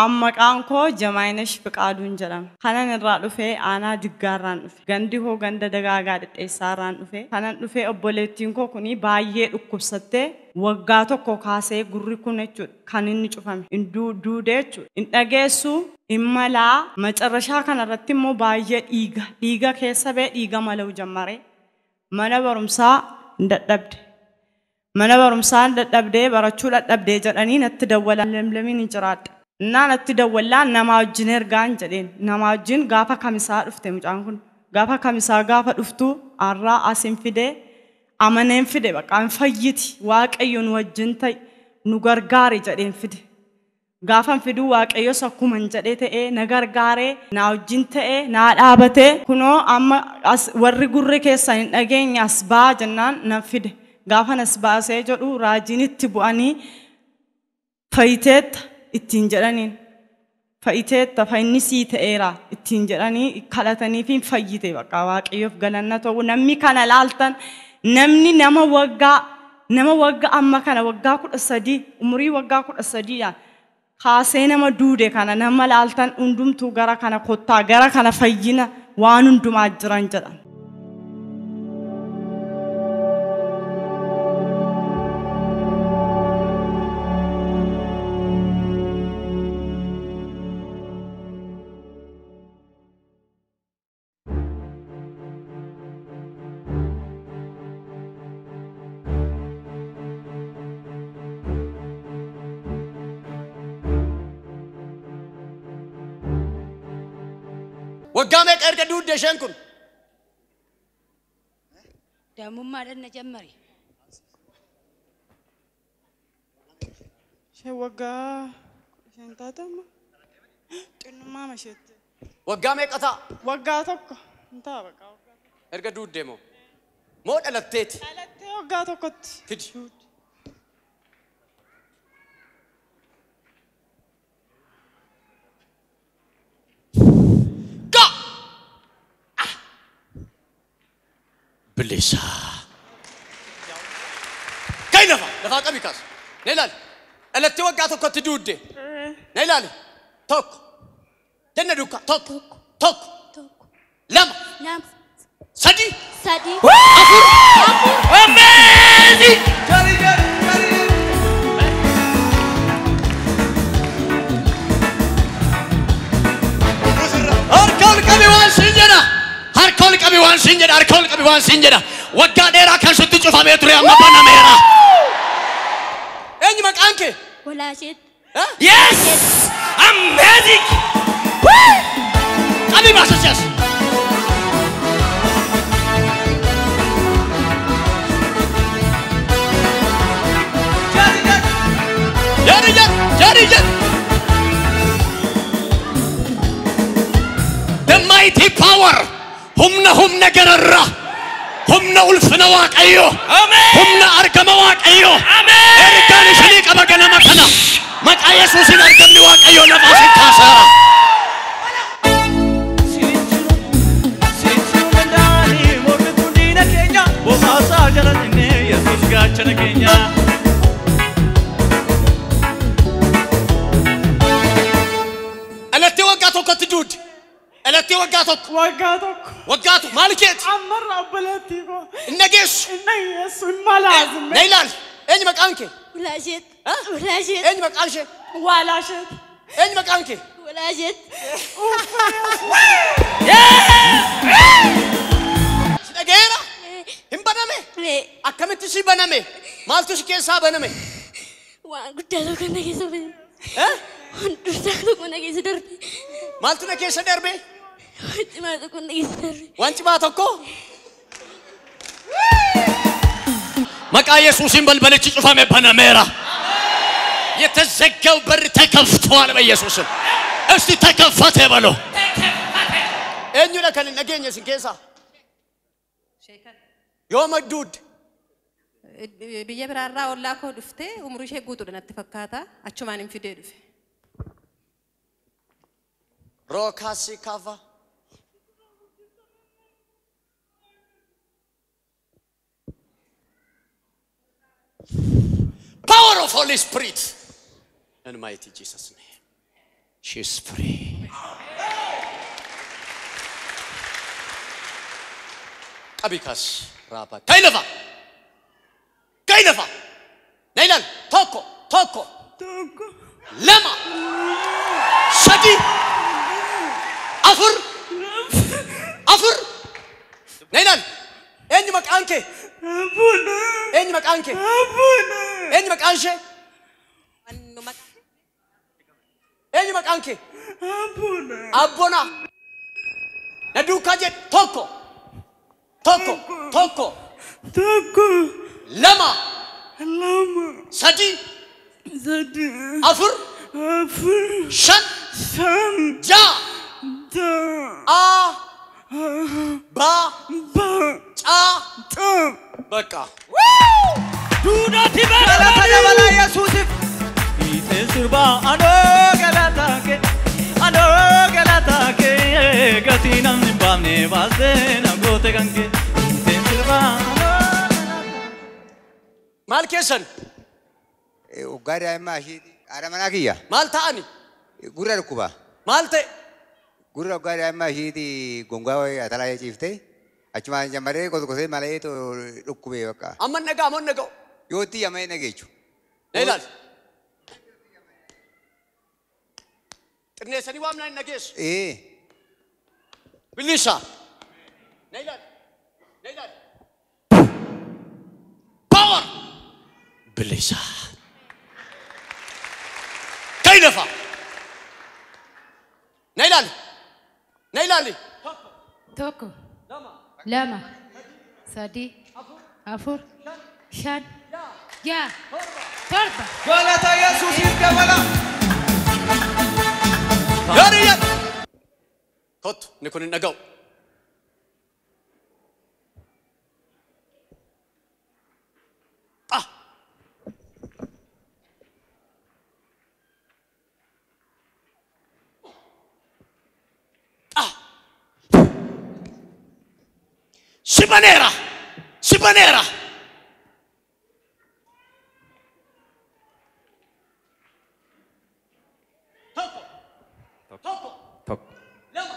Amma maqaan koo Jamaayinesh Fiqaaduun jedhama. Kanan irraa dhufee aanaa Diggaarraan dhufe. Gandi koo ganda Dagaagaa Dhedheessaarraan dhufe. Kanan dhufee obboleettiin koo kuni baay'ee dhukkubsattee waggaa tokko kaasee gurri kun jechuudha kan inni cufame. Hin duudee jechuudha. Hin dhageessu, hin malaa. Macarrashaa kanarratti immoo baay'ee dhiiga. Dhiiga keessa ba'ee dhiiga mala'u jammare. Mana barumsaa hin dadhabde. Mana barumsaa hin dadhabdee barachuu dadhabdee jedhanii natti dawwalan lamlamiin hin jiraadha. Innaa natti dawwallaan nama wajjin ergaan jedheen. Nama wajjin gaafa kamisaa dhufte mucaan kun. Gaafa kamisaa gaafa dhuftu har'aa asin fide amaneen fide bakka hin fayyiti Waaqayyo nu wajjin ta'i nu gargaari jedheen fide. Gaafan fiduu Waaqayyos akkuma hin jedhee ta'ee na gargaaree na wajjin ta'ee na dhaabatee kunoo amma as warri gurri keessan hin dhageenye as ba'aa jennaan na fide. Gaafan as baasee jedhu raajiin itti bu'anii fayyiteetta ittiin jedhaniin. Fayyiteetta fayyinni sii ta'eera ittiin jedhanii kadhatanii fi fayyite bakka Waaqayyoof galanna ta'u. Namni kana laaltan namni nama waggaa amma kana waggaa 13 umurii waggaa 13 kaasee nama duude kana nama laaltan hundumtuu gara kana kottaa gara kana fayyina waan hundumaa jiran jedhan. Waggaa meeqa erga duudde isheen kun? Daa'imummaadhaan na jammare. Isheen waggaa isheen taate amma xinnummaa isheetti. Waggaa meeqa ta'a? Waggaa tokko hin ta'a bakka. Erga duudde moo? Moo dhalatteeti? Dhalattee waggaa tokkotti. Fidi. Bilisa. Kai lafa, lafaa qabi kaas. Na ilaali. Dhalattee waggaa tokkotti duudde. Na ilaali. Tokko. Jenna duukaa. Tokko. Tokko. Lama. Sadi. Afur. Amazing! Harka ol qabi waan siin jedha. Harka ol qabi waan siin jedha. Harka ol qabi waan siin jedha. Waggaa dheeraa kan sitti cufamee ture amma banameera. Eenyu maqaan kee? Walaasheet. Yes! Amazing! Qabi baasas. Jari jari jari jari. The mighty power. Humna humna gararra. Humna ulfina Waaqayyo. Humna argama Waaqayyo. Ergaan isinii qaba ganama kana. Maqaa Yesuusiin argamni Waaqayyo lafa isin kaaseera. Dhalattee waggaa tokkotti duudde. Dhalattee waggaa tokko. Waggaa tokko. Waggaa tokko maal keeti? Ammarraa obboleettii koo. Hin dhageessu. Hin dhageessu hin malaazime. Na ilaali. Eenyu maqaan kee? Walaasheet. Walaasheet. Eenyu maqaan ishee? Walaasheet. Eenyu maqaan kee? Walaasheet. Si dhageera? Hin baname? Akkamitti si baname? Maaltu si keessaa baname? Waan guddaa tokko na keessa baname. Waan guddaa tokko na keessa darbe. Maaltu na keessa darbe? Waan cimaa tokko na keessa darbe. Waan cimaa tokko? Maqaa Yesuusiin balbalichi cufame banameera. የተዘጋው በር ተከፍቷል በኢየሱስ ስም። እስቲ ተከፈተ በሉ። Eenyudha kan hin dhageenye isin keessaa? Yooma duudde? Biyya biraarraa ollaa koo dhuftee umurii ishee guutuudha natti fakkaata. Achumaan hin fidee dhufe. Rookasi kava. Power of Holy Spirit in mighty Jesus name. She is free. Qabikas raaba. Kainafa. Kainafa. Nailan tokko tokko. Tokko. Lama. Sadi. Afur. Afur. Nailan. Eenyu maqaan kee? Abuna. Eenyu maqaan kee? Abuna. Eenyu maqaan ishee? Eenyu maqaan kee? Abuna. Abbona. Na duukaa jedhu tokko. Tokko. Tokko. Tokko. Lama. Lama. Sadi. Sadi. Afur. Afur. Shan. Shan. Ja'a. Ja'a. A. Ba. Ba. Ca. Ca. Bakka. Duudatti galata dabala Yesuusif. Fiixee sirbaa anoo galata kee anoo galata kee gatii namni hin baafne baastee na goote kan kee. Fiixee sirbaa anoo galata. Maal keessan? Waggaa daa'immaa isheeti. Haadha manaa kiyya. Maal ta'ani? Gurra dhukkuba. Maal ta'e? Gurra waggaa daa'immaa isheeti gongaa wayii atalaa ciiftee achumaan jammaree kosokosee malee dhukkubee bakka. Amma dhagaa amma dhaga'u. Yoo itti yamee dhageechu. Na ilaali. Xinneessanii waamnaa hin dhageessu. Ee. Bilisa. Na ilaali. Na ilaali. Power. Bilisa. Ka'i lafa. Na ilaali. Na ilaali. Tokko. Lama. Sadi. Afur. Shan. Ja'a. Torba. Galata Yesuusif dabala. Gaarii jedhu. Kottu inni kun hin dhaga'u. Ah. Ah. Sibaneera. Sibaneera. Tokko. Tokko. Tokko. Lama.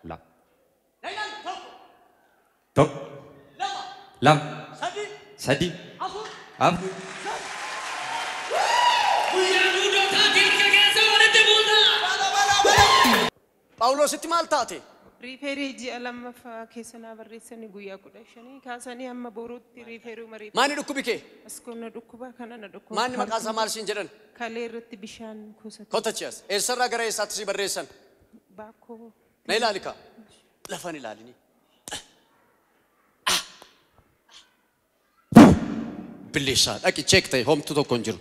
Lama. Na ilaali. Tokko. Tokko. Lama. Lama. Sadi. Sadi. Afur. Afur. Phaawulositti maal taate? Riiferii ji'a lammaffaa keessa naa barreessanii guyyaa 15 kaasanii hamma boruutti riiferii marii. Maani dhukkubi kee? Askoon dhukkuba kana na dhukkuba. Maanni maqaan isaa maal siin jedhan? Kalee irratti bishaan kuusate. Kotachias. Eessarraa gara eessaatti si barreessan? Baakoo. Na ilaali kaa. Lafan ilaalini. Bilisa. Dhaqi cheek ta'e homtuu tokko hin jiru.